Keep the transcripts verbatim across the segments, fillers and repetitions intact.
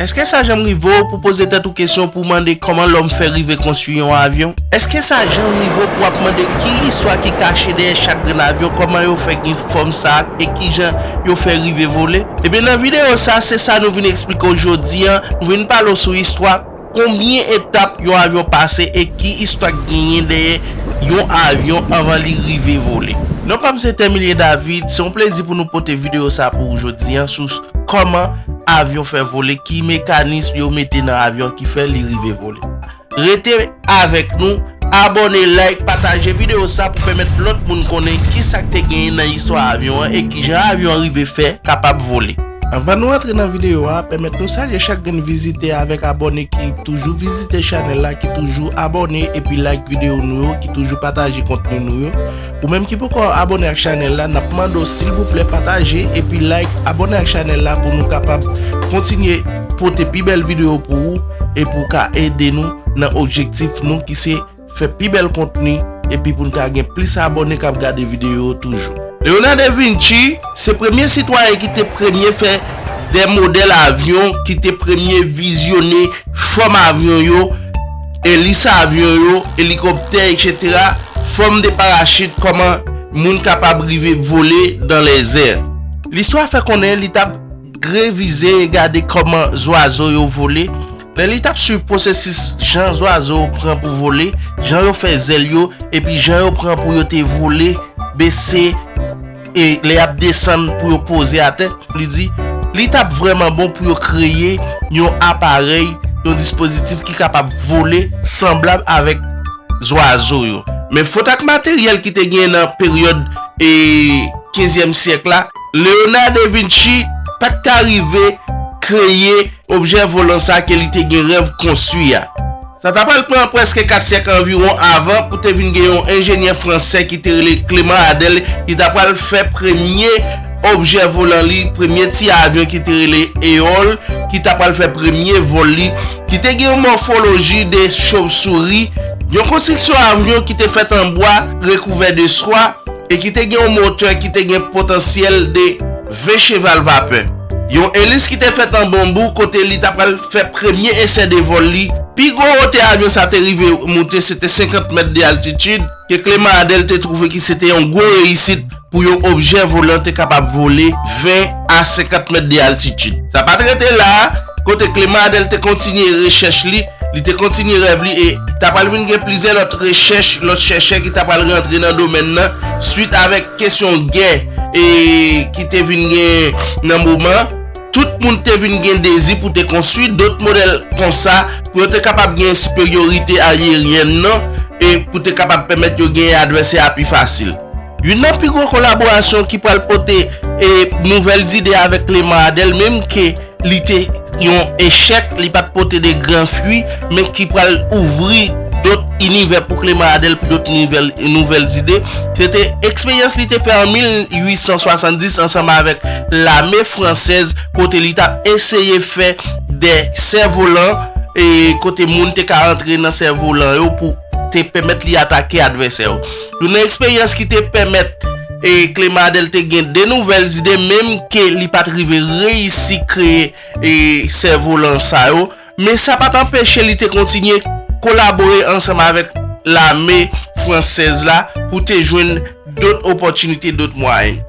Èske sa janm rive w pou poze tèt ou kesyon pou mande kòman lòm fè rive konstwi yon avyon? Èske sa janm rive w pou w ap mande ki istwa ki kache dèyè chak grenn avyon, kòman yo fè gen fòm sa a, e kijan yo fè rive vole? Ebyen, nan videyo sa a, se sa nou vin eksplike w jodi a. Nou vin pale w sou istwa, konbyen etap yon avyon pase e ki istwa k genyen dèyè yon avyon anvan li rive vole. Non pa m se Termilien David, se yon plezi pou nou pote videyo sa a pou ou jodi a sou kòman avyon fè vole, ki mekanis yo mete nan avyon ki fè li rive vole. Rete avèk nou, abòne, like, pataje videyo sa pou pèmèt lòt moun konnen ki sa k te genyen nan istwa avyon an e kijan avyon an rive fè kapab vole. Anvan nou antre nan videyo a, pèmèt nou salye chak grenn vizitè avèk abòne ki toujou vizite chanèl la, ki toujou abòne epi like videyo nou yo, ki toujou pataje kontni nou yo. Ou menm ki poko abòne ak chanèl la, n ap mande w silvouplè pataje epi like, abòne ak chanèl la pou nou kapab kontinye pote pi bèl videyo pou ou e pou w ka ede nou nan objektif nou ki se fè pi bèl kontni epi pou n ka gen plis abòne k ap gade videyo yo toujou. Leonardo da Vinci se premye sitwayen ki te premye fè de modèl avyon, ki te premye vizyone fòm avyon yo, elis avyon yo, elikoptè, etsetera, fòm de parachit, kòman moun kapab rive vole dans les airs. Listwa fè konnen li t ap revize e gade kòman zwazo yo vole. Lè li t ap swiv pwosesis jan zwazo yo pran pou vole, jan yo fè zèl yo, epi jan yo pran pou yo te vole, bese, e lè y ap desann pou yo poze atè, li di, li t ap vrèman bon pou yo kreye yon aparèy, yon dispozitif ki kapab vole sanblab avèk zwazo yo. Men fot ak materyèl ki te genyen nan peryòd e kenzyèm syèk la, Leonardo da Vinci pa t ka rive kreye objè volan sa ke li te gen rèv konstwi a. Sa ta pral pran prèske kat syèk anviwon avan pou te vin gen yon enjenyè fransè ki te rele Clément Hadel ki ta pral fè premye objè volan li, premye ti avyon ki te rele Eole, ki ta pral fè premye vòl li, ki te gen yon mòfoloji de chauve-souris, yon konstriksyon avyon ki te fèt an bwa rekouvè de swa e ki te gen yon motè ki te gen potansyèl de ven cheval vapè. Yon elis ki te fèt an banbou kote li ta pral fè premye esè de vòl li. Pi gwo wotè avyon sa te rive moute se te senkant mèt de altitid, ke Clément Hadel te twouve ki se te yon gwo reyisit pou yon objè volan te kapab vole ven a senkant mèt de altitid. Sa pa t rete la a, kote Clément Hadel te kontinye rechèch li, li te kontinye rèv li e ta pral vin gen plizyè lòt rechèch, lòt chèchè ki ta pral rantre nan domèn nan, swit avèk kesyon gè e ki te vin gen nan moman. Tout moun te vin gen dezi pou te konstwi dòt modèl konsa, pou yo te kapab gen siperyorite ayeryèn nan e pou te kapab pèmèt yo genyen advèsè a pi fasil. Youn nan pi gwo kolaborasyon ki pral pote e nouvèl zide avèk Clément Hadel, menm ke li te yon echèk, li pa t pote de gran fwi, men ki pral ouvri dòt inivè pou Clément Hadel, pou dòt nouvèl, nouvèl zide. Se te eksperyans li te fè an mil uit san swasanndis ansanm avèk lame fransèz, kote li t ap eseye fè de sèvolan, e kote moun te ka antre nan sèvolan yo pou te pèmèt li atake advèsè yo. Youn nan eksperyans ki te pèmèt e Clément Hadel te gen de nouvèl zide, menm ke li pa t rive reyisi kreye e sèvolan sa yo, men sa pa t anpeche li te kontinye kolabore ansanm avèk lame fransèz la pou te jwenn dòt opòtinite, dòt mwayen.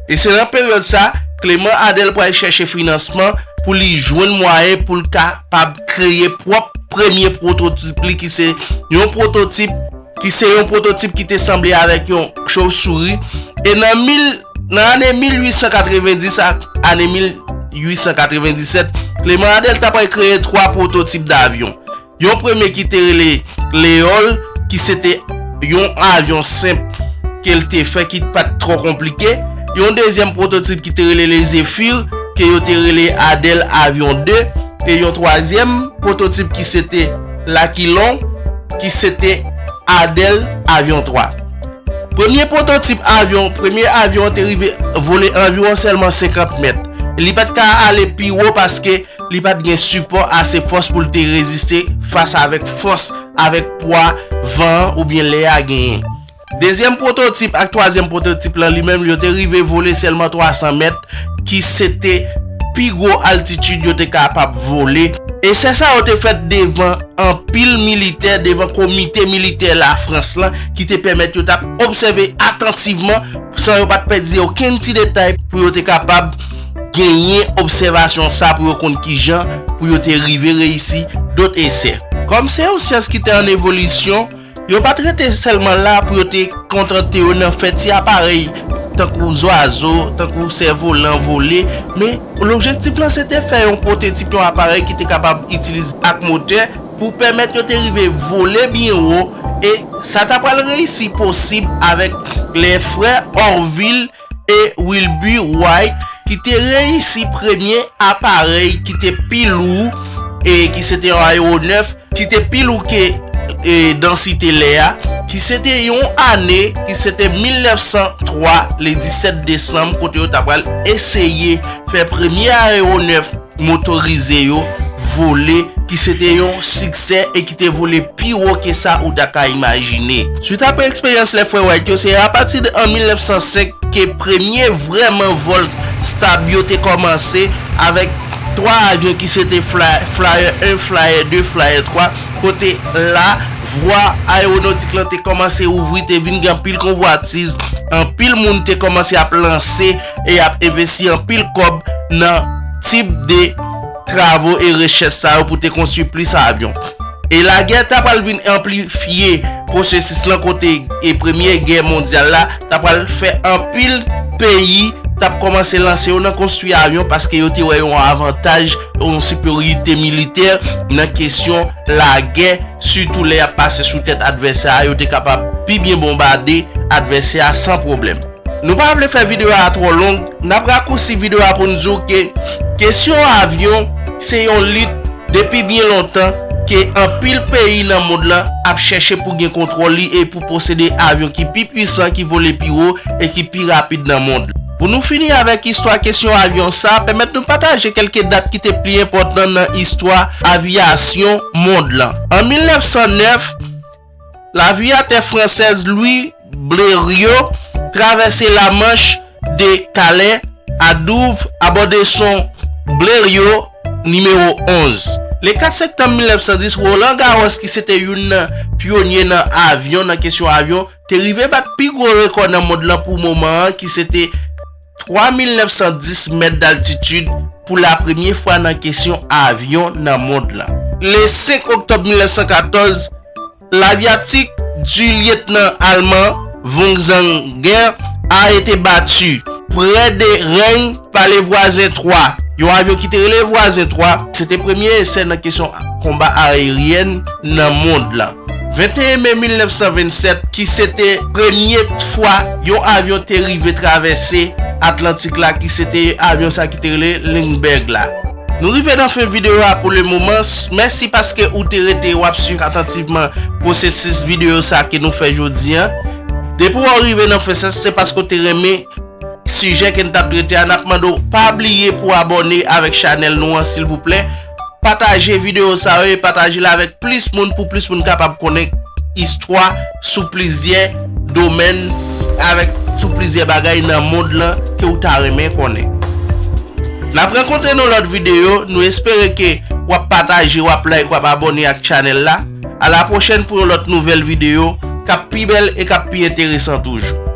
E se nan peryòd sa, Clément Hadel pral chèche finansman pou li jwenn mwayen pou l kapab kreye pwòp premye pwototip li, ki se yon pwototip, ki se yon pwototip ki te sanble avèk yon chauve-souris. E nan mil, nan ane mil uit san katrevenndis ak ane mil uit san katrevenndisèt, Clément Hadel ta pral kreye twa pwototip davyon. Yon premye ki te rele L'Eole, ki se te yon avyon senp ke l te fè, ki pa t twò konplike. Yon dezyèm pwototip ki te rele Le Zéphyr, ke yo te rele Hadel Avion de. E yon twazyèm pwototip ki se te L'Aquilon, ki se te Hadel Avion twa. Premye pwototip avyon, premye avyon an te rive vole anviwon sèlman senkant mèt. Li pa t ka ale pi wo paske li pa t gen sipò ase fòs pou l te reziste fas avèk fòs, avèk pwa van an oubyen lè a genyen. Dezyèm pwototip ak twazyèm pwototip lan li menm, yo te rive vole sèlman twa san mèt, ki se te pi gwo altitid yo te kapab vole. Esè sa yo te fèt devan anpil militè, devan komite militè Lafrans lan, ki te pèmèt yo t ap obsève atantivman, san yo pa t pèdi okenn ti detay, pou yo te kapab genyen obsèvasyon sa, pou yo konn kijan pou yo te rive reyisi dòt esè. Kòm se yon syans ki te an evolisyon, yo pa t rete sèlman la pou yo te kontante yo nan fè ti aparèy tankou zwazo, tankou sèvolan vole, men lobjektif lan se te fè yon pwototip, yon aparèy ki te kapab itilize ak motè pou pèmèt yo te rive vole byen wo, e sa ta pral reyisi posib avèk lè frè Orville e Wilbur Wright ki te reyisi premye aparèy ki te pi lou e ki se te yon ayewonèf ki te pi lou ke e, dansite lè a, ki se te yon ane ki se te mil nèf san twa, le disèt desanm, kote yo ta pral eseye fè premye ayewonèf motorize yo vole, ki se te yon siksè e ki te vole pi wo ke sa ou ta ka imajine. Swit apre eksperyans lè frè Wright yo, se apati de an mil nèf san senk ke premye vrèman vòl stab yo te kòmanse avèk twa avyon ki se te Fly- Flyer en, Flyer de, Flyer twa, kote la vwa ayewonotik lan te kòmanse ouvri, te vin gen anpil konvwatiz, anpil moun te kòmanse ap lanse e ap envesti anpil kòb nan tip de travo e rechèch sa yo pou te konstwi plis avyon. E lagè ta pral vin anplifye pwosesis lan kote e premye gè mondyal la ta pral fè anpil peyi t ap kòmanse lanse yo nan konstwi avyon paske yo te wè yon avantaj, yon siperyorite militè nan kesyon lagè, sitou lè y ap pase sou tèt advèsè a, yo te kapab pi byen bonbade advèsè a san pwoblèm. Nou pa vle fè videyo a twò long, n ap rakousi videyo a pou n di w ke kesyon avyon se yon lit depi byen lontan ke anpil peyi nan mond lan ap chèche pou gen kontwòl li e pou posede avyon ki pi pwisan, ki vole pi wo e ki pi rapid nan mond lan. Pou nou fini avèk istwa kesyon avyon sa, pèmèt nou pataje kèlke dat ki te pli enpòtan nan istwa aviyasyon mond lan. An mil nèf san nèf, lavyatè fransèz Louis Blériot travèse Lamanch de Calais à Douvres abò de son Blériot nimewo onz. Le kat septanm mil nèf san dis, Roland Garros, ki se te youn nan pyonye nan avyon, nan kesyon avyon, te rive bat pi gwo rekò nan mond lan pou moman an, ki se te twa mil nèf san dis mèt d'altitid pou la premye fwa nan kesyon avyon nan mond lan. Le senk oktòb mil nèf san katòz, l'aviatik du lieutenant allemand Wunzhausen a été battu près de Rennes par les Voisins trois. Yon avyon ki te rele Vwazen twa, se te premye esè nan kesyon konba ayeryèn nan mond lan. Venteyen me mil nèf san vennsèt, ki se te premye fwa yon avyon te rive travèse Atlantik la, ki se te avyon sa ki te rele Lindbergh la. Nou rive nan fen videyo a pou le moman. Mèsi paske ou te rete, w ap swiv atantivman pwosesis videyo sa ke nou fè jodi an. Depi w rive nan fen sa, se paske w te renmen sijè ke n t ap trete a. N ap mande w pa bliye pou abòne avèk chanèl nou an, silvouplè. Pataje videyo sa yo e pataje l avèk plis moun pou plis moun kapab konnen istwa sou plizyè domèn avèk sou plizyè bagay nan mond lan ke w ta renmen konnen. N ap rankontre nan lòt videyo. Nou espere ke w ap pataje, w ap like, w ap abòne ak chanèl la. A la pwochèn pou yon lòt nouvèl videyo k ap pi bèl e k ap pi enteresan toujou.